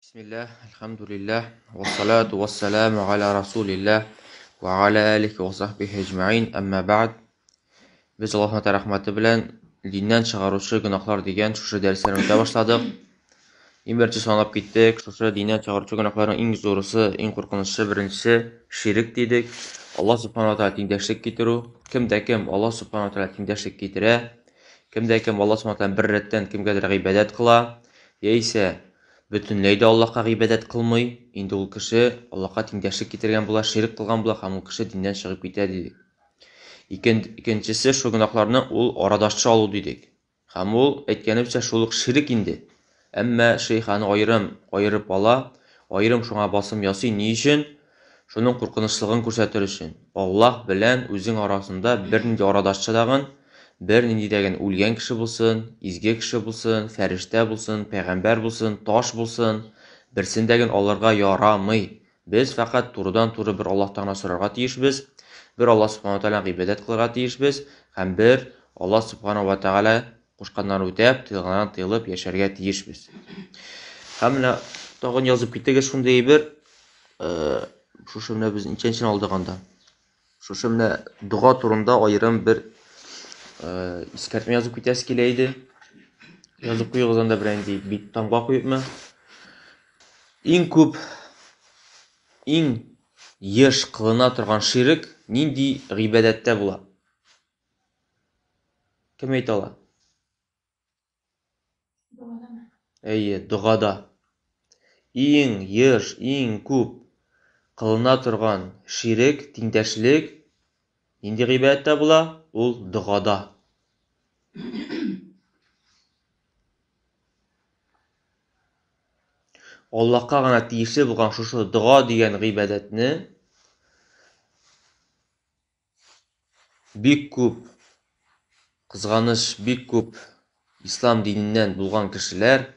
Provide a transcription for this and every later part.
Бисмилләһ, әлхәмдүлилләһ, вассалату вассаламу аля расулилләһ ва аля алихи ва сахбихи әҗмәин, әмма бәгъд. Без Аллаһның рәхмәте белән диннән чыгаручы гөнаһлар дигән шушы дәресләрне үтә башладык. Иң беренче санап киттек, шушы диннән чыгаручы гөнаһларның иң зурысы, иң куркынычы беренчесе ширек дидек. Аллаһ субхана ва тааля тиңдәшлек китерү. Кем дә кем Аллаһ субхана ва тааля тиңдәшлек китерә, кем дә кем Аллаһ субхана ва бер рәттән кемгәдер гыйбадәт кыла, яисә бөтенләй дә Аллаһка гыйбадәт кылмый, инде ул кеше Аллаһка тиңдәшлек китергән була, ширек кылган була һәм ул кеше диннән чыгып китә дидек. Икенчесе шул гөнаһларны ул арадашчы алу дидек. Һәм ул, әйткәнебезчә, шул ук ширек инде. Әмма шейх аны аерым аерып ала, аерым шуңа басым ясый. Ни өчен? Шуның куркынычлыгын күрсәтер өчен. Аллаһ белән үзең арасында бернинди арадашчы дагын, бернинди дәген үлгән кеше булсын, изге кеше булсын, фәрештә булсын, пәйгамбәр булсын, таш булсын, берсен дәген алырга ярамый. Без фәкать турыдан-туры бер Аллаһтан гына сорарга тиешбез, бер Аллаһ Субхану ва Тәгаләгә гыйбадәт кылырга тиешбез һәм бер Аллаһ Субхану ва Тәгалә кушканнарын үтәп, тыелганнардан тыелып яшәргә тиешбез. Һәм менә тагын язып китегез шундый әйбер, шушы менә без ничәнчене алдык анда. Шушы менә дога турында аерым бер искәртмә язып китәсе килә иде. Язып куегыз анда берәр нинди бит тамга куепмы. Иң күп, иң еш кылына торган ширек нинди гыйбадәттә була? Кем әйтә ала? Догадамы? Әйе, догада. Иң еш, иң күп кылына торган ширек, тиңдәшлек нинди гыйбадәттә була? Ул догада. Аллаһка гына тиешле булган шушы дога дигән гыйбадәтне Бик күп, кызганыч, бик күп ислам диненнән булган кешеләр,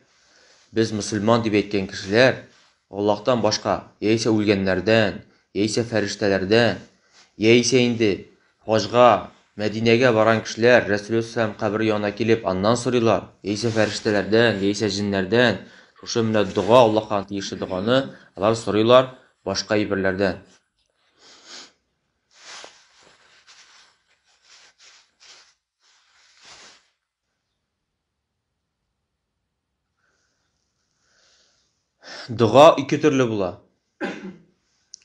без мөселман дип әйткән кешеләр, Аллаһтан башка, яисә үлгәннәрдән, яисә фәрештәләрдән, яисә инде хаҗга, Мәдинәгә барган кешеләр Рәсүлебез саллаллаһу кабере янына килеп, аннан сорыйлар, яисә фәрештәләрдән, яисә җеннәрдән, шушы менә дога, Аллаһка тиешле доганы алар сорыйлар башка әйберләрдән. Дога ике төрле була.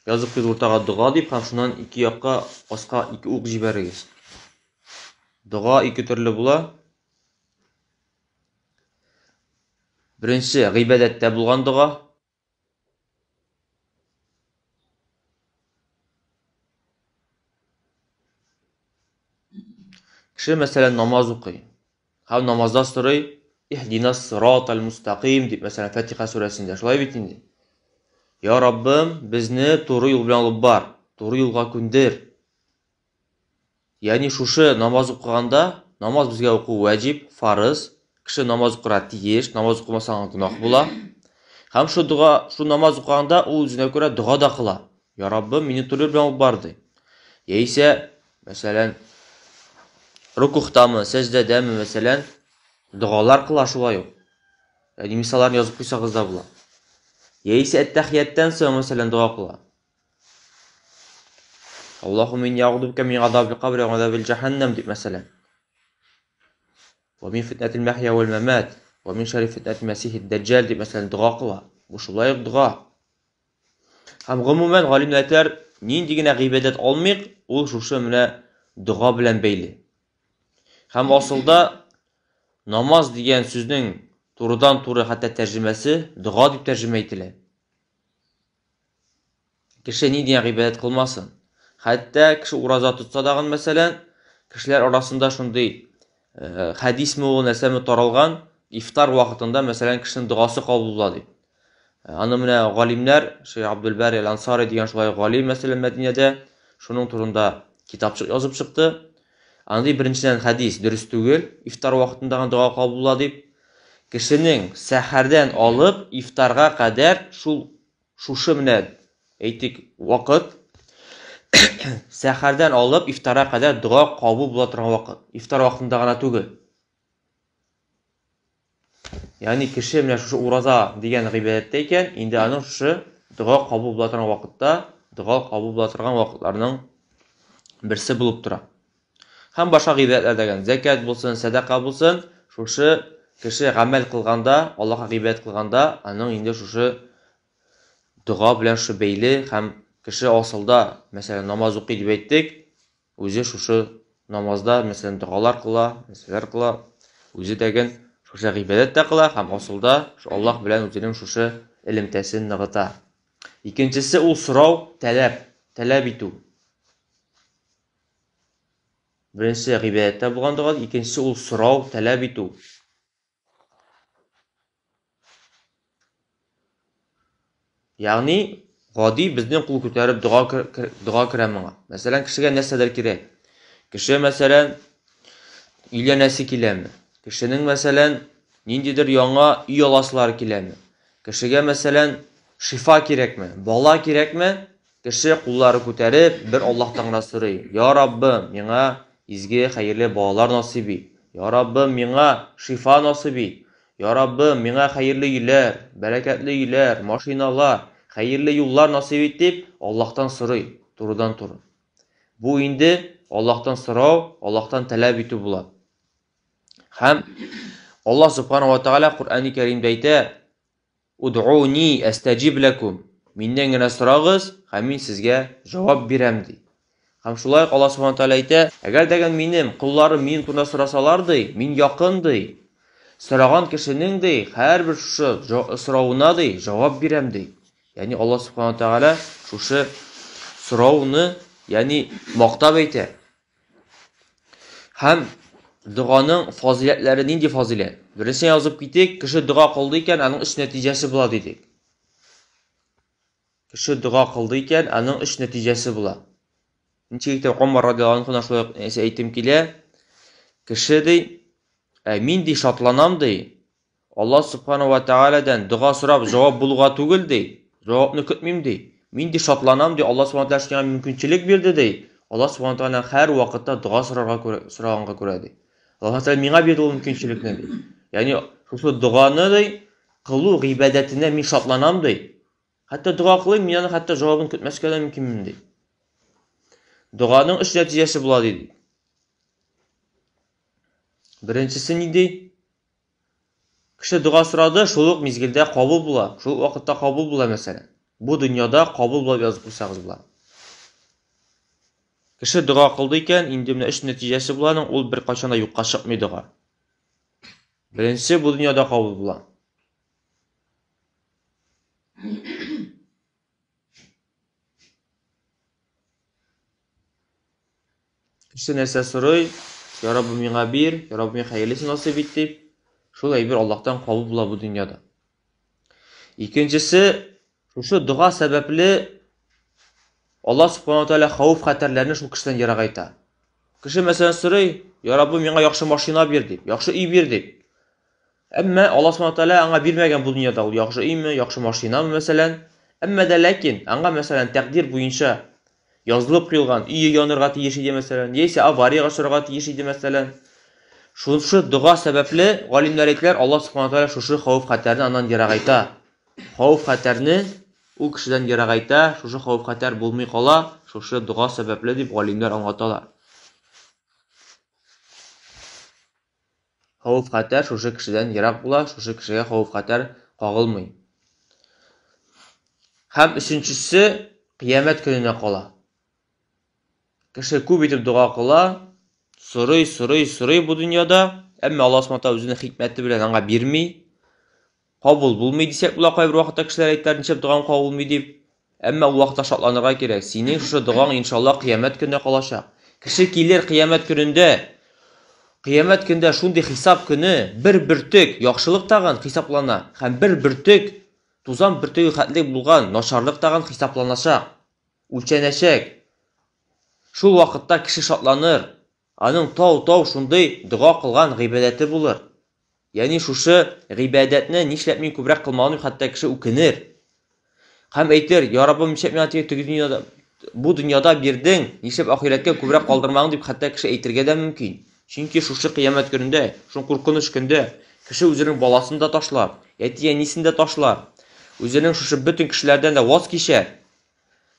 Язып куйгыз уртага дога дип һәм шуннан ике якка аска ике ук җибәрегез. Дога ике төрле була. Беренче гыйбадәттә булган дога. Кеше, мәсәлән, намаз укый. Һәм намазда сорый, Иһдина сиратал мустаким дип, мәсәлән, Фатиха сүрәсендә. Шулай бит инде. Я Раббым, безне туры юл белән алып бар, туры юлга күндер. Ягъни шушы намаз укыганда, намаз безгә уку вәҗиб, фарыз. Кеше намаз укырга тиеш, намаз укымаса аңа гөнаһ була. Һәм шу дога, шу намаз укыганда ул үзенә күрә дога да кыла. Я Раббым, мине туры белән алып бар ди. Яисә, мәсәлән, рукухтамы, сәҗдәдәме, мәсәлән, догалар кыла шулай ук. Ягъни мисалларын язып куйсагыз да була. Яисә әттәхияттән соң, мәсәлән, дога кыла. Аллаһумма инни әгъуду бика мин газабил кабри ва газабил җәһәннәм дип мәсәлән. Ва мин фитнәтил махья вал мамат ва мин шәрри фитнәтил мәсихид дәҗҗал дип мәсәлән дога кыла. Бу шулай ук дога. Һәм гомумән галимнәр әйтәләр, нинди генә гыйбадәт алмыйк, ул шушы менә дога белән бәйле. Һәм асылда намаз дигән сүзнең турыдан-туры хәтта тәрҗемәсе дога дип тәрҗемә ителә. Кеше ни дигән гыйбадәт кылмасын. Хәтта кеше ураза тотса дагын, мәсәлән, кешеләр арасында шундый э, хәдисме ул, нәрсәме таралган, ифтар вакытында, мәсәлән, кешенең догасы кабул була дип. Э, аны менә галимнәр, Шейх Абдулбари Аль-Ансари дигән шулай галим, мәсәлән, Мәдинәдә шуның турында китапчык язып чыкты. Андый беренчедән хәдис дөрес түгел, ифтар вакытында гына дога кабул була дип. Кешенең сәхәрдән алып ифтарга кадәр шул Шушы менә, әйтик, вакыт сәхәрдән алып ифтарга кадәр дога кабул була торган вакыт. Ифтар вакытында гына түгел. Ягъни кеше менә шушы ураза дигән гыйбадәттә икән, инде аның шушы дога кабул була торган вакытта, дога кабул була торган вакытларның берсе булып тора. Һәм башка гыйбадәтләр дәген, зәкят булсын, сәдака булсын, шушы кеше гамәл кылганда, Аллаһка гыйбадәт кылганда, аның инде шушы дога белән шушы бәйле һәм кеше асылда, мәсәлән, намаз укый дип әйттек, үзе шушы намазда, мәсәлән, догалар кыла, нәрсәләр кыла, үзе дәген шушы гыйбадәт тә кыла һәм асылда шу Аллаһ белән үзенең шушы элемтәсен ныгыта. Икенчесе ул сорау, таләп, таләп итү. Беренчесе гыйбадәттә булган дога, икенчесе ул сорау, таләп итү. Ягъни гади безнең кул күтәреп дога дога керә моңа. Мәсәлән, кешегә нәрсәдер кирәк. Кеше, мәсәлән, өйләнәсе киләме? Кешенең, мәсәлән, ниндидер яңа өй аласылары киләме? Кешегә, мәсәлән, шифа кирәкме? Бала кирәкме? Кеше куллары күтәреп, бер Аллаһтан гына сорый. Я Раббым, миңа изге, хәерле балалар насыйп ит. Я Раббым, миңа шифа насыйп ит. Я Раббым, миңа хәерле өйләр, бәрәкәтле өйләр, машиналар, хәерле юллар насыйп ит дип, Аллаһтан сорый, турыдан-туры. Бу инде Аллаһтан сорау, Аллаһтан таләп итү була. Һәм Аллаһ Субхану ва Тааля Коръәни Кәримдә әйтә: Удъуни әстәҗиб ләкум. Миннән генә сорагыз, һәм мин сезгә җавап бирәм, ди. Һәм шулай ук Аллаһ Субхану тәгалә әйтә, әгәр дә минем колларым минем турында сорасалар, ди, мин якын, ди. Сораган кешенең, ди, һәрбер шушы соравына, ди, җавап бирәм, ди. Ягъни Аллаһ Субхану тәгалә шушы сорауны, ягъни мактап әйтә. Һәм доганың фазыйләтләре нинди фазыйләт? Беренче язып китик, кеше дога кылды икән, аның өч нәтиҗәсе була дидек. Кеше дога кылды икән, аның өч нәтиҗәсе була. Ничек итеп Гомар радиаллаһу анһудан шулай ук нәрсә әйтем килә. Кеше ди, ә мин ди шатланам ди. Аллаһ субхана ва тааладан дога сорап җавап булуга түгел ди. Җавапны көтмим ди. Мин ди шатланам ди. Аллаһ субхана тааля миңа мөмкинчелек бирде ди. Аллаһ субхана тааладан һәр вакытта дога сорарга күрә, сораганга күрә ди. Аллаһ тааля миңа бирде ул мөмкинчелекне ди. Ягъни шушы доганы ди кылу гыйбадәтенә мин шатланам ди. Хәтта дога кылыйм, мин аның хәтта җавабын көтмәскә дә мөмкинмен ди. Доганың өч нәтиҗәсе була ди. Беренчесе нинди? Кеше дога сорады, шул ук мизгелдә кабул була, шул ук вакытта кабул була, мәсәлән. Бу дөньяда кабул булып язып куйсагыз була. Кеше дога кылды икән, инде менә өч нәтиҗәсе була аның, ул беркайчан да юкка чыкмый дога. Беренче, бу дөньяда кабул була. Кеше нәрсә сорый, Я Раббым, миңа бир, Я Раббым, миңа хәерлесен насыйп ит дип, шул әйбер Аллаһтан кабул була бу дөньяда. Икенчесе, шушы дога сәбәпле Аллаһ субхана тааля хәвеф-хәтәрләрне шул кешедән ерагайта. Кеше мәсәлән сорый, Я Раббым, миңа яхшы машина бир дип, яхшы өй бир дип. Әмма Аллаһ субхана тааля аңа бирмәгән бу дөньяда ул яхшы өйме, яхшы машинамы мәсәлән. Әмма дә ләкин аңа мәсәлән тәкъдир буенча язылып куелган өе янырга тиеш иде мәсәлән, яисә авариягә очрарга тиеш иде мәсәлән. Шушы дога сәбәпле галимнәр әйтәләр, Аллаһ субхана тааля шушы хәвеф-хәтәрне аннан ерагайта. Хәвеф-хәтәрне ул кешедән ерагайта, шушы хәвеф-хәтәр булмый кала, шушы дога сәбәпле дип галимнәр аңлаталар. Хәвеф-хәтәр шушы кешедән ерак була, шушы кешегә хәвеф-хәтәр кагылмый. Һәм өченчесе кыямәт көненә кала. Кеше күп итеп дога кыла, сорый, сорый, сорый бу дөньяда, әмма Аллаһ Субхану тәгалә үзенең хикмәте белән аңа бирми. Кабул булмый дисәк була, кайбер вакытта кешеләр әйтәләр, нишләп догаң кабул булмый дип. Әмма ул вакытта шатланырга кирәк. Синең шушы догаң иншалла кыямәт көненә калачак. Кеше килер кыямәт көнендә. Кыямәт көндә шундый хисап көне, бер бөртек яхшылык тагын хисаплана һәм бер бөртек тузан бөртеге хәтле булган начарлык тагын хисапланачак, үлчәнәчәк. Шул вакытта кеше шатланыр. Аның тау-тау шундый дога кылган гыйбадәте булыр. Ягъни шушы гыйбадәтне нишләп мин күбрәк кылмадым дип хәтта кеше үкенер. Һәм әйтер, Я Раббым, нишләп миңа теге теге дөньяда, бу дөньяда бирдең, нишләп ахирәткә күбрәк калдырмадың дип хәтта кеше әйтергә дә мөмкин. Чөнки шушы кыямәт көнендә, шушы куркыныч көндә, Кеше үзенең баласын да ташлар, әти-әнисен дә ташлар, үзенең шушы бөтен кешеләрдән дә ваз кичәр.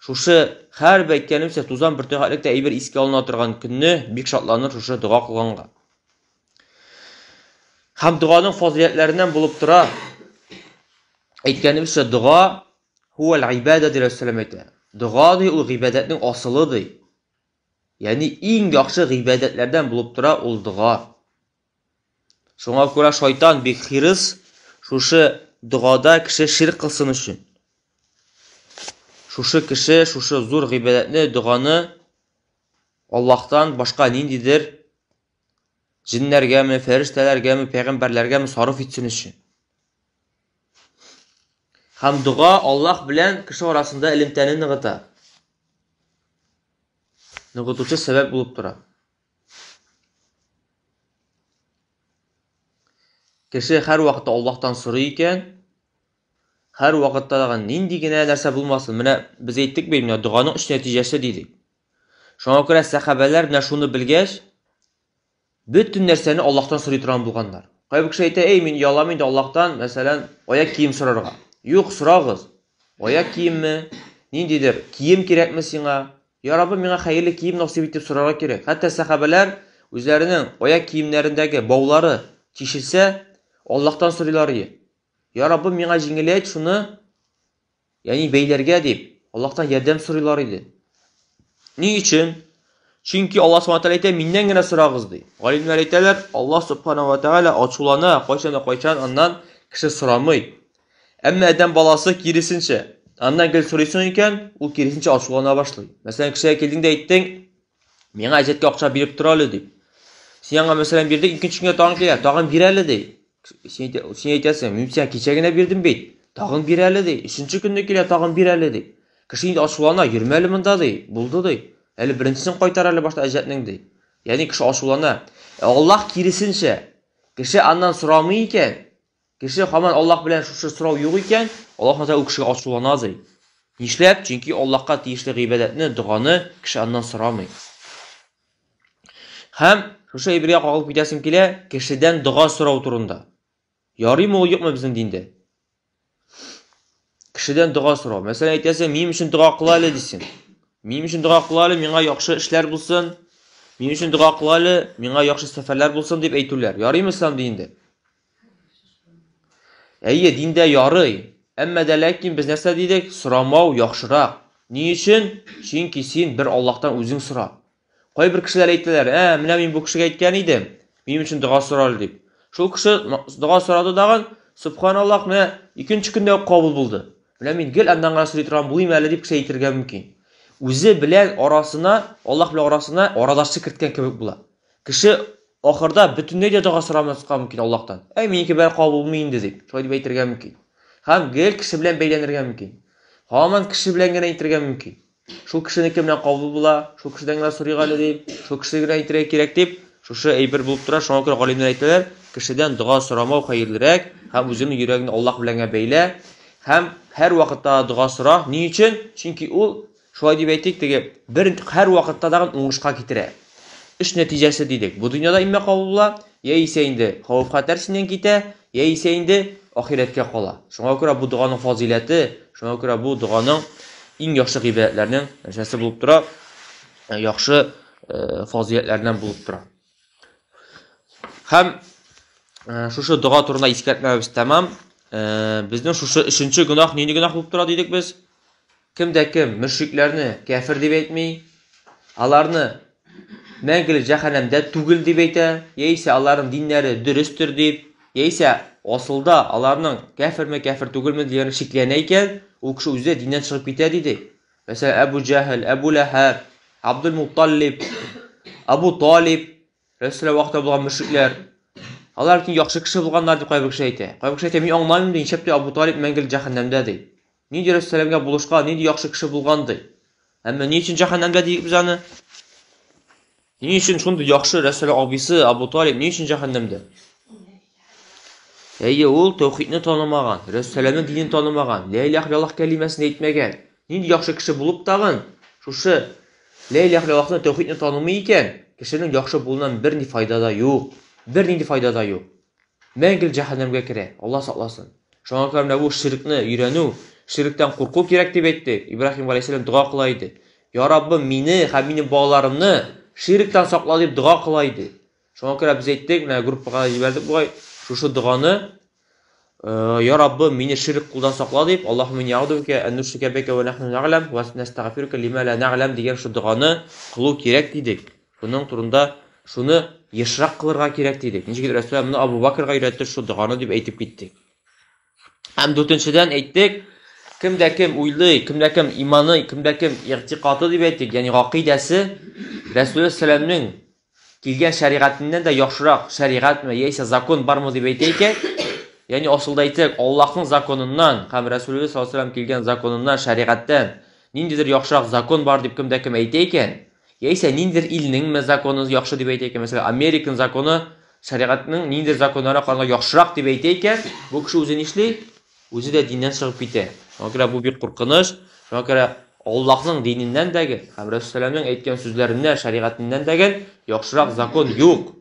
Шушы һәрбер әйткәнемчә тузан бөртегатлек тә әйбер искә алына торган көнне бик шатланыр шушы дога кылганга. Һәм доганың фазыйләтләреннән булып тора. Әйткәнемчә, дога хуәл гыйбадә дип Рәсүлем әйтә. Дога ди ул гыйбадәтнең асылы ди. Ягъни иң яхшы гыйбадәтләрдән булып тора ул дога. Шуңа күрә шайтан бик хирыс шушы догада кеше ширк кылсын өчен. Шушы кеше, шушы зур гыйбадәтне, доганы Аллаһтан башка ниндидер җеннәргәме, фәрештәләргәме, пәйгамбәрләргәме сарыф итсен өчен. Һәм дога Аллаһ белән кеше арасында элемтәне ныгыта. Ныгытучы сәбәп булып тора. Кеше һәр вакытта Аллаһтан сорый икән, һәр вакытта тагын нинди генә нәрсә булмасын, менә без әйттек бит, менә доганың өч нәтиҗәсе дидек. Шуңа күрә сәхабәләр менә шуны белгәч, бөтен нәрсәне Аллаһтан сорый торган булганнар. Кайбер кеше әйтә, "Эй, мин оялам инде Аллаһтан, мәсәлән, аяк кием сорарга." Юк, сорагыз. Аяк киемме, ниндидер кием кирәкме сиңа? Я Раббым, миңа хәерле кием насыйп итеп сорарга кирәк. Хәтта сәхабәләр үзләренең аяк киемнәрендәге баулары тишелсә, Аллаһтан сорыйлар иде. Я Раббым, миңа җиңеләйт шуны, ягъни бәйләргә дип, Аллаһтан ярдәм сорыйлар иде. Ни өчен? Чөнки Аллаһ субхана тәгалә әйтә, миннән генә сорагыз ди. Галимнәр әйтәләр, Аллаһ субхана ва тәгалә ачулана, кайчан да кайчан аннан кеше сорамый. Әмма адәм баласы киресенчә, аннан гел сорыйсың икән, ул киресенчә ачулана башлый. Мәсәлән, кешегә килдең дә әйттең, миңа әҗәткә акча биреп тор әле дип. Син аңа мәсәлән бирдең, икенче көнгә тагын килә, тагын бир әле ди. Син, син әйтәсең, мин сиңа кичә генә бирдем бит, тагын бир әле ди. Өченче көнне килә, тагын бир әле ди. Кеше инде ачулана, йөрмә әле монда ди, булды ди. Әле беренчесен кайтар әле башта әҗәтнең ди. Ягъни кеше ачулана. Ә Аллаһ киресенчә, кеше аннан сорамый икән, Кеше һаман Аллаһ белән шушы сорау юк икән, Аллаһ Тәгалә ул кешегә ачулана ди. Нишләп? Чөнки Аллаһка тиешле гыйбадәтне, доганы кеше аннан сорамый. Һәм шушы әйбергә кагылып китәсем килә, кешедән дога сорау турында. Ярыймы ул, юкмы безнең диндә? Кешедән дога сорау. Мәсәлән, әйтәсең, минем өчен дога кыл әле дисең. Минем өчен дога кыл әле, миңа яхшы эшләр булсын. Минем өчен дога кыл әле, миңа яхшы сәфәрләр булсын дип әйтүләр. Ярыймы ислам динендә? Әйе, диндә ярый. Әмма дә ләкин без нәрсә дидек? Сорамау яхшырак. Ни өчен? Чөнки син бер Аллаһтан үзең сора. Кайбер кешеләр әйтәләр, ә, менә мин бу кешегә әйткән идем, минем өчен дога сора әле дип. Шул кеше дога сорады дагын, субханаллаһ, менә икенче көндә үк кабул булды. Менә мин гел аннан гына сорый торган булыйм әле дип кеше әйтергә мөмкин. Үзе белән арасына, Аллаһ белән арасына арадашчы керткән кебек була. Кеше ахырда бөтенләй дә дога сорамаска мөмкин Аллаһтан. Әй, минеке бәр кабул булмый инде дип, шулай дип әйтергә мөмкин. Һәм гел кеше белән бәйләнергә мөмкин. Һаман кеше белән генә әйтергә мөмкин. Шул кешенеке белән кабул була, шул кешедән генә сорыйк әле дип, шул кешегә генә әйтергә кирәк дип, шушы әйбер булып тора. Шуңа күрә галимнәр әйтәләр, кешедән дога сорамау хәерлерәк һәм үзеңнең йөрәгеңне Аллаһ белән генә бәйлә һәм һәр вакытта дога сора. Ни өчен? Чөнки ул Шулай дип әйтик, теге бер һәр вакытта тагын уңышка китерә. Эш нәтиҗәсе дидек. Бу дөньяда имма кабул була, яисә инде хәвеф-хәтәр синнән китә, яисә инде ахирәткә кала. Шуңа күрә бу доганың фазыйләте, шуңа күрә бу доганың иң яхшы гыйбадәтләрнең нәрсәсе булып тора, яхшы фазыйләтләреннән булып тора. Һәм шушы дога турында искәртмәбез тәмам. Безнең шушы өченче гөнаһ нинди гөнаһ булып тора дидек без? Кем дә кем мөшрикләрне кяфер дип әйтми, аларны мәңгелек җәһәннәмдә түгел дип әйтә, яисә аларның диннәре дөрестер дип, яисә асылда аларның кяферме, кяфер түгелме дигән шикләнә икән, ул кеше үзе диннән чыгып китә диде. Мәсәлән, Әбу Җәһел, Әбу Ләһәб, Абдул Мутталиб, Абу Талиб, Рәсүлә вакытында булган мөшрикләр. Алар бит яхшы кеше булганнар дип кайбер кеше әйтә. Кайбер кеше әйтә, мин аңламыйм ди, нишләп Абу Талиб мәңгелек җәһәннәмдә ди. Нинди Рәсүләмгә булышкан, нинди яхшы кеше булган ди. Әмма ни өчен җәһәннәмдә диек без аны? Ни өчен шундый яхшы Рәсүл абыйсы Абу Талиб ни өчен җәһәннәмдә? Әйе, ул тәүхидне танымаган, Рәсүләмнең динен танымаган, ла илаһ иллаллаһ кәлимәсен әйтмәгән. Нинди яхшы кеше булып тагын шушы ла илаһ иллаллаһны тәүхидне танымый икән, кешенең яхшы булуыннан берни файда да юк. Бернинди файда да юк. Мәңгел җәһәннәмгә керә. Алла сакласын. Шуңа күрә менә бу ширкне өйрәнү, ширктән курку кирәк дип әйтте. Ибраһим галәйһиссәлам дога кыла иде. Я Раббым, мине һәм минем балаларымны ширктән сакла дип дога кыла иде. Шуңа күрә без әйттек, менә группага җибәрдек бугай, шушы доганы Я Раббым, мине ширк кулдан сакла дип, Аллаһумма инни әгъуду бика ән нушрика бика ва нахну нәгъләм ва нәстәгъфирука лима ла нәгъләм дигән шул доганы кылу кирәк дидек. Шуның турында шуны ешрак кылырга кирәк дидек. Ничек итеп Рәсүл моны Абу Бакрга өйрәтте шул доганы дип әйтеп киттек. Һәм дүртенчедән әйттек, кем дә кем уйлый, кем дә кем иманы, кем дә кем игътикады дип әйттек, ягъни гакыйдәсе Рәсүл сәламнең килгән шәригатеннән дә яхшырак шәригатьме яисә закон бармы дип әйтә икән, ягъни асылда әйтсәк, Аллаһның законыннан һәм Рәсүлебез саллаллаһу алейһи килгән законыннан, шәригатьтән ниндидер яхшырак закон бар дип кем дә кем әйтә икән, яисә ниндидер илнеңме законы яхшы дип әйтә икән, мәсәлән, Американ законы шәригатьнең ниндидер законнарына караганда яхшырак дип әйтә икән, бу кеше үзе нишли? Үзе дә диннән чыгып китә. Шуңа күрә бу бик куркыныч. Шуңа күрә Аллаһның диненнән дәге һәм Рәсүләмнең әйткән сүзләреннән, шәригатеннән дәге яхшырак закон юк.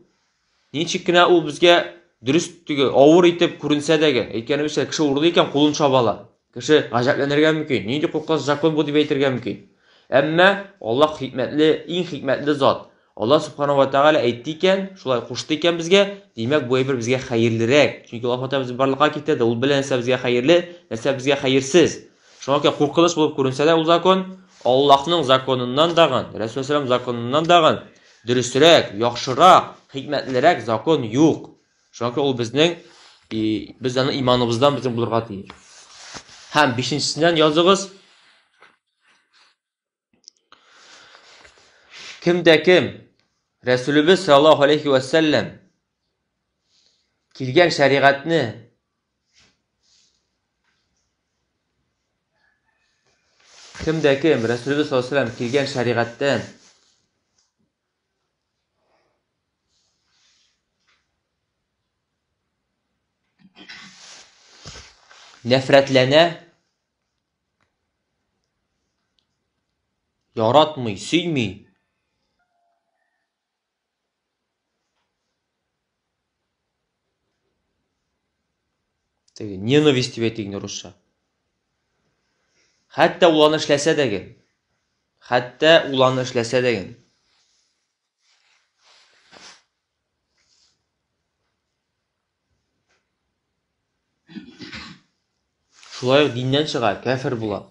Ничек кенә ул безгә дөрес теге авыр итеп күренсә дәге, әйткәнебезчә, кеше урлый икән, кулын чабала. Кеше гаҗәпләнергә мөмкин. Нинди куркыныч закон бу дип әйтергә мөмкин. Әмма Аллаһ хикмәтле, иң хикмәтле зат. Аллаһ Субхану ва Тәгалә әйтте икән, шулай кушты икән безгә, димәк, бу әйбер безгә хәерлерәк. Чөнки Аллаһ Тәгалә безне барлыкка китерде, ул белә нәрсә безгә хәерле, нәрсә безгә хәерсез. Шуңа күрә куркыныч булып күренсә дә ул закон, Аллаһның законыннан дагын, Рәсүл саллаллаһу законыннан дагын дөресрәк, яхшырак, хикмәтлерәк закон юк. Шуңа күрә ул безнең без аны иманыбыздан безнең булырга тиеш. Һәм бишенчесеннән языгыз, Кем дә кем Рәсүлебез саллаллаһу алейхи ва сәлләм килгән шәригатьне кем дә кем Рәсүлебез саллаллаһу алейхи ва сәлләм килгән шәригатьтән нәфрәтләнә Яратмый, сөйми. Теге ненависть дип әйтик инде русча. Хәтта ул аны эшләсә дә ген. Хәтта ул аны эшләсә дә ген. Шулай ук диннән чыга, кәфер була.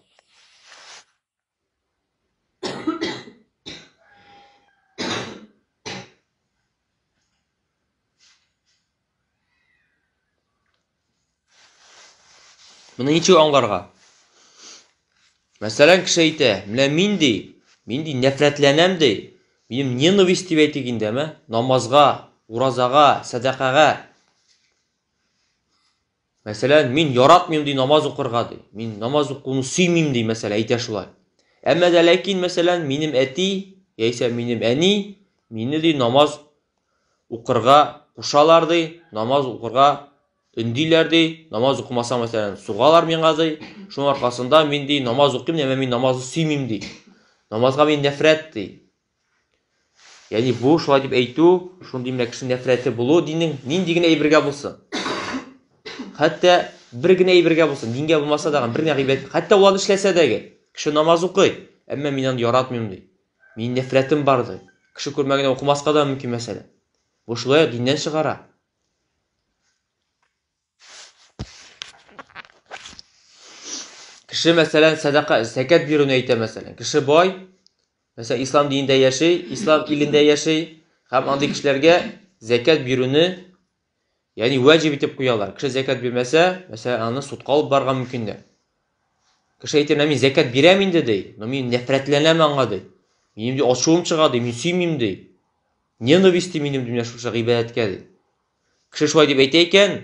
Моны ничек аңларга? Мәсәлән, кеше әйтә, менә мин ди, мин ди нәфрәтләнәм ди. Минем ненависть дип әйтик инде, әмма намазга, уразага, сәдакага. Мәсәлән, мин яратмыйм ди намаз укырга ди. Мин намаз укуны сөймим ди, мәсәлән, әйтә шулай. Әмма дә ләкин, мәсәлән, минем әти яисә минем әни мине ди намаз укырга кушалар ди, намаз укырга өндиләр ди, намаз укымасаң, мәсәлән, сугалар миңа ди. Шуның аркасында мин ди намаз укыйм, әмма мин намазны сөймим ди. Намазга мин нәфрәт ди. Ягъни бу шулай дип әйтү, шундый менә кеше нәфрәте булу диннең нинди генә әйбергә булсын. Хәтта бер генә әйбергә булсын, дингә булмаса да, бер генә гыйбадәт, хәтта ул аны эшләсә дә, кеше намаз укый, әмма мин аны яратмыйм ди. Минем нәфрәтем бар ди. Кеше күрмәгәндә укымаска да мөмкин мәсәлән. Бу шулай диннән чыгара. Кеше, мәсәлән, сәдака, зәкят бирүне әйтә, мәсәлән. Кеше бай, мәсәлән, ислам динендә яши, ислам илендә яши, һәм андый кешеләргә зәкят бирүне, ягъни вәҗиб итеп куялар. Кеше зәкят бирмәсә, мәсәлән, аны судка алып барырга мөмкиннәр. Кеше әйтә, мин зәкят бирәм инде, ди, но мин нәфрәтләнәм аңа, ди. Минем ди ачуым чыга, ди, мин сөймим, ди. Ненависть ди минем ди менә шушы гыйбадәткә, ди. Кеше шулай дип әйтә икән,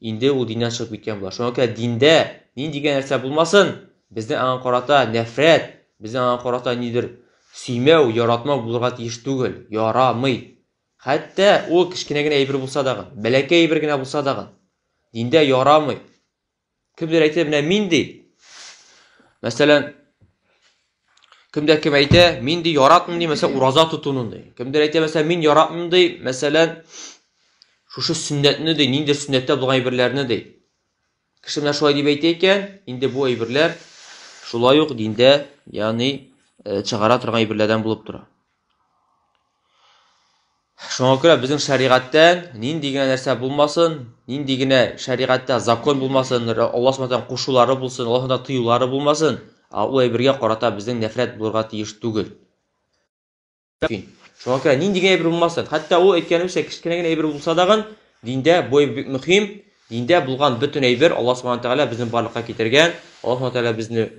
инде ул диннән чыгып киткән була. Шуңа күрә диндә нинди генә нәрсә булмасын, безнең аңа карата нәфрәт, безнең аңа карата нидер сөймәү, яратмау булырга тиеш түгел. Ярамый. Хәтта ул кечкенә генә әйбер булса дагы, бәләкәй әйбер генә булса дагы, диндә ярамый. Кемдер әйтә, менә мин ди. Мәсәлән, кемдә кем әйтә, мин ди яратмыйм ди, мәсәлән, ураза тотуны ди. Кемдер әйтә, мәсәлән, мин яратмыйм ди, мәсәлән, Шушы сөннәтне ди, ниндидер сөннәттә булган әйберләрне ди. Кеше менә шулай дип әйтә икән, инде бу әйберләр шулай ук диндә, ягъни чыгара торган әйберләрдән булып тора. Шуңа күрә безнең шәригатьтән нинди генә нәрсә булмасын, нинди генә шәригатьтә закон булмасын, Аллаһ Субхану кушулары булсын, Аллаһ Субхану тыюлары булмасын, ә ул әйбергә карата безнең нәфрәт булырга тиеш түгел. Шуңа күрә нинди генә әйбер булмасын, хәтта ул әйткәнебезчә кечкенә генә әйбер булса дагын, диндә бу әйбер бик мөһим, диндә булган бөтен әйбер Аллаһ Субхану Тәгалә безне барлыкка китергән, Аллаһ Субхану Тәгалә безне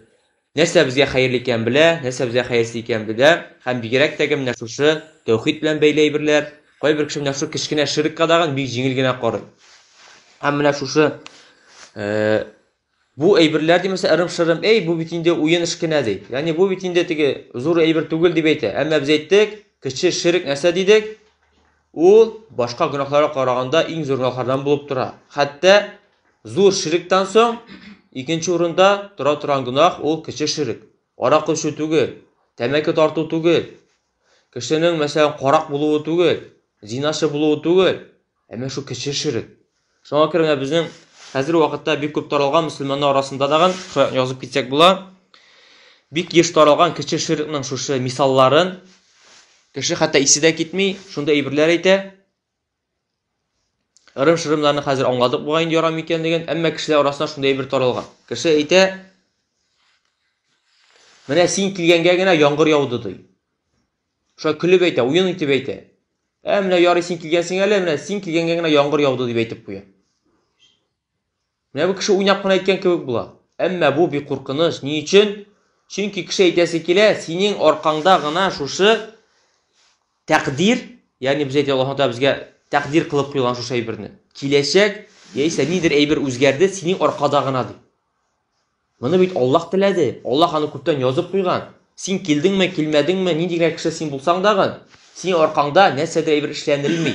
нәрсә безгә хәерле икәнен белә, нәрсә безгә хәерсез икәнен белә, һәм бигрәк тә менә шушы тәүхид белән бәйле әйберләр, кайбер кеше менә шушы кечкенә ширкка дагын бик җиңел генә карый. Һәм менә шушы бу әйберләр димәсә ырым-шырым, эй, бу бит инде уен эш кенә ди. Ягъни бу бит инде теге зур әйбер түгел дип әйтә. Әмма без әйттек, кече ширк нәрсә дидек? Ул башка гөнаһларга караганда иң зур гөнаһлардан булып тора. Хәтта зур ширктән соң икенче урында тора торган гөнаһ ул кече ширк. Аракы эчү түгел, тәмәке тарту түгел, кешенең, мәсәлән, карак булуы түгел, зиначы булуы түгел, әмма шул кече ширк. Шуңа күрә менә безнең хәзерге вакытта бик күп таралган мөселманнар арасында дагын шулай язып китсәк була. Бик еш таралган кече ширкның шушы мисалларын кеше хәтта исе дә китми, шундый әйберләр әйтә. Ырым-шырымнарны хәзер аңладык бугай инде ярамый икәнлеген, әмма кешеләр арасында шундый әйбер таралган. Кеше әйтә, менә син килгәнгә генә яңгыр яуды ди. Шулай көлеп әйтә, уен итеп әйтә. Ә менә ярый син килгәнсең әле, менә син килгәнгә генә яңгыр яуды дип әйтеп куя. Менә бу кеше уйнап кына әйткән кебек була. Әмма бу бик куркыныч. Ни өчен? Чөнки кеше әйтәсе килә, синең аркаңда гына шушы тәкъдир, ягъни без әйтә Аллаһ Тәгалә безгә тәкъдир кылып куйган шушы әйберне. Киләчәк яисә нидер әйбер үзгәрде, синең аркада гына ди. Моны бит Аллаһ теләде. Аллаһ аны күптән язып куйган. Син килдеңме, килмәдеңме, нинди генә кеше син булсаң дагы, синең аркаңда нәрсәдер әйбер эшләнелми.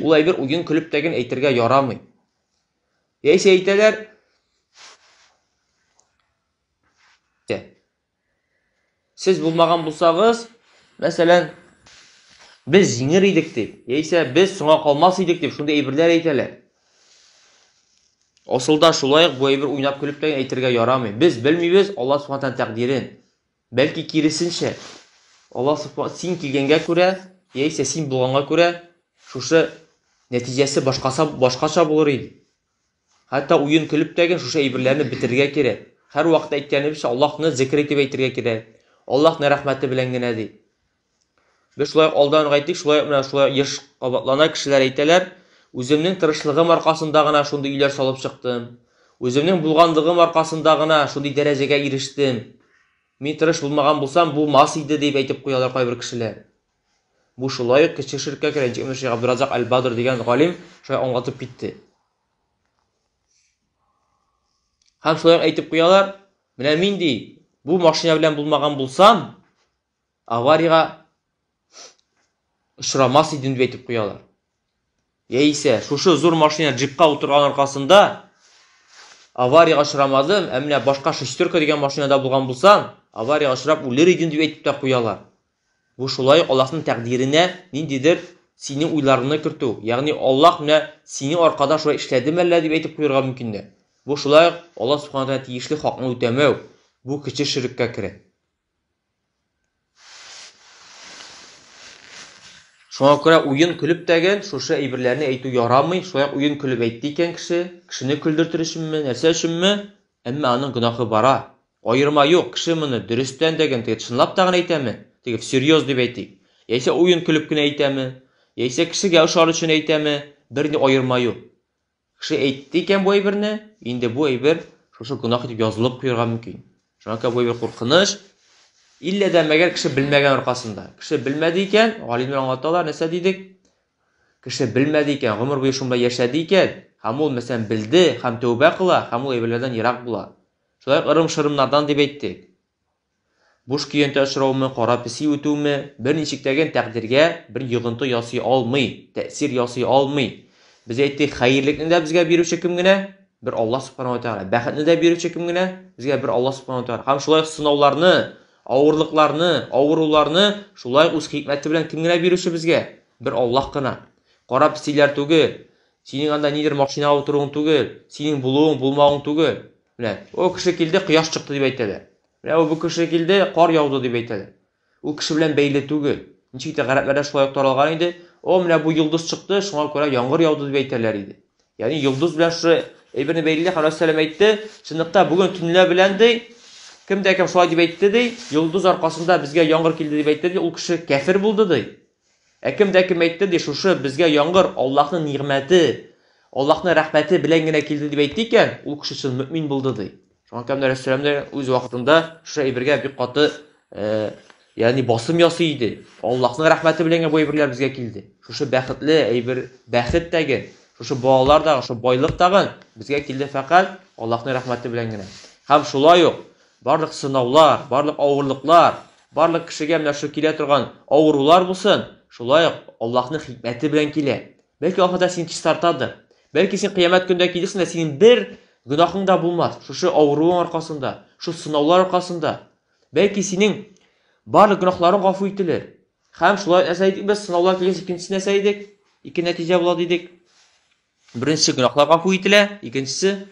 Ул әйбер уен көлеп тә генә әйтергә ярамый. Яисә әйтәләр, сез булмаган булсагыз, мәсәлән, без җиңер идек дип, яисә без соңа калмас идек дип, шундый әйберләр әйтәләр. Асылда шулай ук бу әйбер уйнап көлеп тә әйтергә ярамый. Без белмибез Аллаһ Субхану тәкъдирен. Бәлки киресенчә, Аллаһ Субхану син килгәнгә күрә, яисә син булганга күрә, шушы нәтиҗәсе башкаса башкача булыр иде. Хәтта уен көлеп тә шушы әйберләрне бетерергә кирәк. Һәрвакыт әйткәнебезчә, Аллаһны зикр итеп әйтергә кирәк. Аллаһның рәхмәте белән генә ди. Без шулай алдан ук әйттек, шулай менә шулай еш кабатлана, кешеләр әйтәләр, үземнең тырышлыгым аркасында гына шундый өйләр салып чыктым. Үземнең булганлыгым аркасында гына шундый дәрәҗәгә ирештем. Мин тырыш булмаган булсам, булмас иде дип әйтеп куялар кайбер кешеләр. Бу шулай ук кече ширккә керә. Ничек Шейх Абдуразак Аль-Бадр дигән галим шулай аңлатып китте. Һәм шулай ук әйтеп куялар, менә мин ди, бу машина белән булмаган булсам, авариягә очрамас идем дип әйтеп куялар. Яисә шушы зур машина джипка утырган аркасында авариягә очрамадым, ә менә башка шестерка дигән машинада булган булсам, авариягә очрап үлер идем дип әйтеп тә куялар. Бу шулай ук Аллаһның тәкъдиренә ниндидер синең уйларыңны кертү, ягъни Аллаһ менә синең аркада шулай эшләдеме әллә дип әйтеп куярга мөмкиннәр. Бу шулай ук Аллаһ Субхану тәгалә тиешле хакны үтәмәү, бу кече ширккә керә. Шуңа күрә уен көлеп тәген шушы әйберләрне әйтү ярамый. Шулай ук уен көлеп әйтте икән кеше, кешене көлдертер өченме, нәрсә өченме, әмма аның гөнаһы бара. Аерма юк, кеше моны дөрестән дә теге чынлап та гына әйтәме, теге всерьез дип әйтик, яисә уен көлеп кенә әйтәме, яисә кешегә ошар өчен әйтәме, берни аерма юк. Кеше әйтте икән бу әйберне, инде бу әйбер шушы гөнаһ итеп язылып куярга мөмкин. Шуңа күрә бу әйбер куркыныч. Иллә дә мәгәр кеше белмәгән аркасында. Кеше белмәде икән, галимнәр аңлаталар, нәрсә дидек? Кеше белмәде икән, гомер буе шунда яшәде икән, һәм ул, мәсәлән, белде һәм тәүбә кыла, һәм ул әйберләрдән ерак була. Шулай ук ырым-шырымнардан дип әйттек. Буш көянтә очраумы, кара песи үтүме, берничек тә ген тәкъдиргә бер йогынты ясый алмый, тәэсир ясый алмый. Без әйттек, хәерлекне дә безгә бирүче кем генә? Бер Аллаһ Субхану ва Тәгалә. Бәхетне дә бирүче кем генә? Безгә бер Аллаһ Субхану ва Тәгалә. Һәм шулай ук сынауларны, авырлыкларны, авыруларны шулай ук үз хикмәте белән кем генә бирүче безгә? Бер Аллаһ кына. Кара песиләр түгел. Синең анда нидер машинага утыруың түгел, синең булуың, булмавың түгел. Менә, о кеше килде, кояш чыкты дип әйтәләр. Менә бу кеше килде, кар яуды дип әйтәләр. Ул кеше белән бәйле түгел. Ничек тә гарәпләрдә шулай ук таралган иде. О, менә бу йолдыз чыкты, шуңа күрә яңгыр яуды дип әйтәләр иде. Ягъни йолдыз белән шушы әйберне бәйлиләр һәм Рәсүл әйтте, чынлыкта бүген төнлә белән ди, кем дә кем шулай дип әйтте ди, йолдыз аркасында безгә яңгыр килде дип әйтте ди, ул кеше кәфер булды ди. Ә кем дә кем әйтте ди, шушы безгә яңгыр Аллаһның нигъмәте, Аллаһның рәхмәте белән генә килде дип әйтте икән, ул кеше чын мөмин булды ди. Шуңа күрә Рәсүл дә үз вакытында шушы әйбергә бик каты ягъни басым ясый иде. Аллаһның рәхмәте белән генә бу әйберләр безгә килде. Шушы бәхетле әйбер, бәхет тәге, шушы балалар да, шушы байлык тагын безгә килде фәкать Аллаһның рәхмәте белән генә. Һәм шулай ук барлык сынаулар, барлык авырлыклар, барлык кешегә менә шул килә торган авырулар булсын, шулай ук Аллаһның хикмәте белән килә. Бәлки Аллаһ Тәгалә сине чистартадыр. Бәлки син кыямәт көндә килерсең дә синең бер гөнаһың да булмас. Шушы авыруың аркасында, шул сынаулар аркасында. Бәлки синең барлык гөнаһларың гафу ителер. Һәм шулай нәрсә әйттек без, сынаулар килгәч икенчесе нәрсә әйдек? Ике нәтиҗә була дидек. Беренчесе гөнаһлар гафу ителә, икенчесе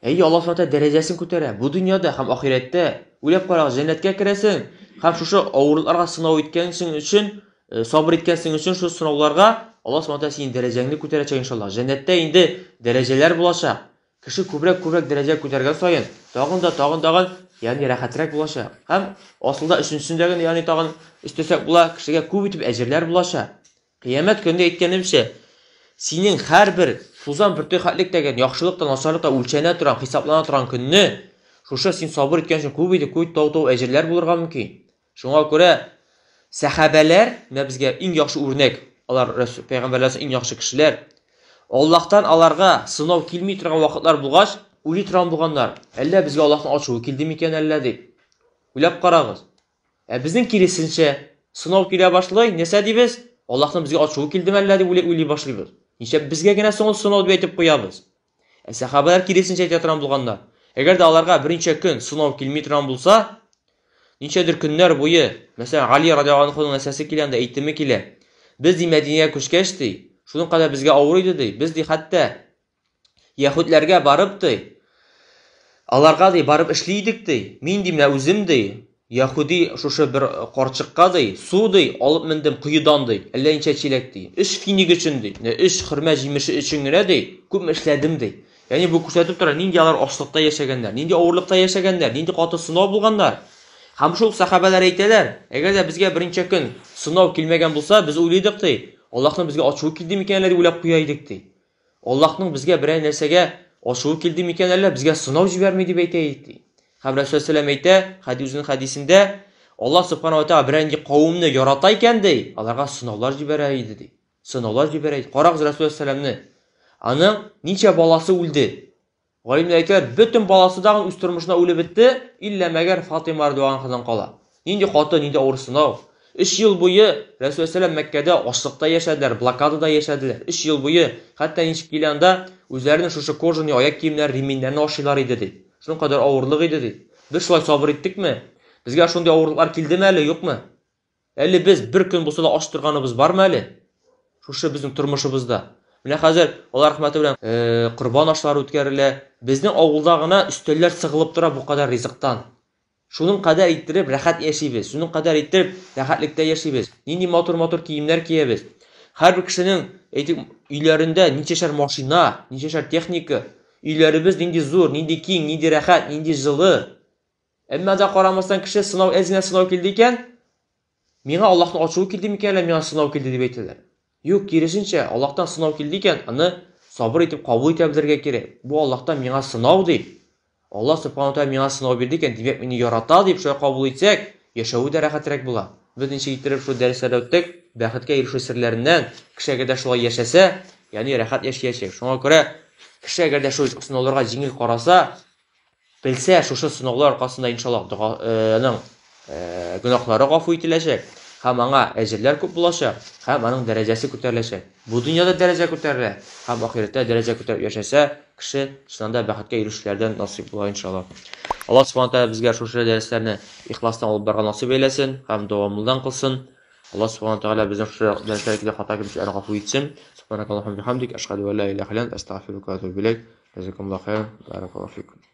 Әйе, Аллаһ Субхану дәрәҗәсен күтәрә. Бу дөньяда һәм ахирәттә. Уйлап карагыз, җәннәткә керәсең һәм шушы авырлыкларга сынау иткәнсең өчен, сабыр иткәнсең өчен шул сынауларга Аллаһ Субхану синең дәрәҗәңне күтәрәчәк иншаллаһ. Җәннәттә инде дәрәҗәләр булачак. Кеше күбрәк күбрәк дәрәҗә күтәргән саен, тагын да тагын тагын, ягъни рәхәтрәк булачак. Һәм асылда өченчесендә генә, ягъни тагын өстәсәк була, кешегә күп итеп әҗерләр булачак. Кыямәт көндә әйткәнемчә, синең һәрбер тузан бөртеге хәтлек тәген яхшылык та, начарлык та үлчәнә торган, хисаплана торган көнне, шушы син сабыр иткән өчен күп итеп, күп тау-тау әҗерләр булырга мөмкин. Шуңа күрә сәхабәләр, менә безгә иң яхшы үрнәк, алар пәйгамбәрләр иң яхшы кешеләр. Аллаһтан аларга сынау килми торган вакытлар булгач, уйлый торган булганнар. Әллә безгә Аллаһның ачуы килде микән әллә дип. Уйлап карагыз. Ә безнең киресенчә, сынау килә башлый, нәрсә дибез? Аллаһның безгә ачуы килдеме әллә дип уйлый башлыйбыз. Нишләп безгә генә соң ул сынау дип әйтеп куябыз? Ә сәхабәләр киресенчә әйтә торган булганнар. Әгәр дә аларга берничә көн сынау килми торган булса, ничәдер көннәр буе, мәсәлән, Али радиаллаһу анһуның нәрсәсе килә анда, әйтеме килә. Без ди Мәдинәгә күчкәч ди, шуның кадәр безгә авыр иде ди. Без ди хәтта яһүдләргә барып ди, аларга ди барып эшли идек ди. Мин ди менә үзем ди, яһүди шушы бер карчыкка ди, су ди алып мендем коедан ди, әллә ничә чиләк ди. Өч финик өчен ди, менә өч хөрмә җимеше өчен генә ди, күпме эшләдем ди. Ягъни бу күрсәтеп тора, нинди алар ачлыкта яшәгәннәр, нинди авырлыкта яшәгәннәр, нинди каты сынау булганнар. Һәм шул сәхабәләр әйтәләр, әгәр дә безгә берничә көн сынау килмәгән булса, без уйлыйдык ди, Аллаһның безгә ачуы килде микән әллә дип уйлап куя идек ди. Аллаһның безгә берәр нәрсәгә ачуы килде микән әллә, безгә сынау җибәрми дип әйтә идек ди. Һәм Рәсүл сәлам әйтә, хәди үзенең хәдисендә, Аллаһ субхана ва тааля берәр нинди кавымны ярата икән ди, аларга сынаулар җибәрә иде ди. Сынаулар җибәрә иде. Карагыз Рәсүл сәламне. Аның ничә баласы үлде? Галимнәр әйтәләр, бөтен баласы тагын үз тормышына үлеп бетте, иллә мәгәр Фатыйма радиаллаһу анһадан кала. Нинди каты, нинди авыр сынау. Өч ел буе Рәсүл сәлам Мәккәдә ачлыкта яшәделәр, блокадада яшәделәр. Өч ел буе, хәтта ничек килә анда, үзләренең шушы кожаный аяк киемнәре, реминнәрне ашыйлар иде ди. Шуның кадәр авырлык иде ди. Без шулай сабыр иттекме? Безгә шундый авырлыклар килдеме әле, юкмы? Әле без бер көн булса да ач торганыбыз бармы әле? Шушы безнең тормышыбызда. Менә хәзер Алла рәхмәте белән корбан ашлары үткәрелә. Безнең авылда гына өстәлләр сыгылып тора бу кадәр ризыктан. Шуның кадәр иттереп рәхәт яшибез. Шуның кадәр иттереп рәхәтлектә яшибез. Нинди матур-матур киемнәр киябез. Һәрбер кешенең, әйтик, өйләрендә ничәшәр машина, ничәшәр техника. Өйләребез нинди зур, нинди киң, нинди рәхәт, нинди җылы. Әмма да карамастан кеше сынау әз генә сынау килде икән, миңа Аллаһның ачуы килде микән әллә миңа сынау килде дип әйтәләр. Юк, киресенчә, Аллаһтан сынау килде икән, аны сабыр итеп кабул итә белергә кирәк. Бу Аллаһтан миңа сынау дип. Аллаһ субхану тааля миңа сынау бирде икән, димәк мине ярата дип шулай кабул итсәк, яшәве дә рәхәтрәк була. Без ничек иттереп шул дәресләрдә үттек, бәхеткә ирешү серләреннән, кеше әгәр дә шулай яшәсә, ягъни рәхәт яшәячәк. Шуңа күрә кеше әгәр дә шул сынауларга җиңел караса, белсә, шушы сынаулар аркасында иншаллаһ дога аның гөнаһлары гафу ителәчәк һәм аңа әҗерләр күп булачак һәм аның дәрәҗәсе күтәреләчәк. Бу дөньяда дәрәҗә күтәрелә һәм ахирәттә дәрәҗә күтәреп яшәсә, кеше чыннан да бәхеткә ирешүчеләрдән насыйп була иншаллаһ. Аллаһ субхана тәгалә безгә шушы дәресләрне ихластан алып барырга насыйп әйләсен һәм дәвамлыдан кылсын. Аллаһ субхана тәгалә безнең шушы дәресләргә килгән хата кимчелекләрне гафу итсен. Субханакаллахумма бихамдик, ашһаду ан ла илаха илля анта, астагъфирука ва атубу иләйк. Җазакумуллаһу хайран, баракаллаһу фикум.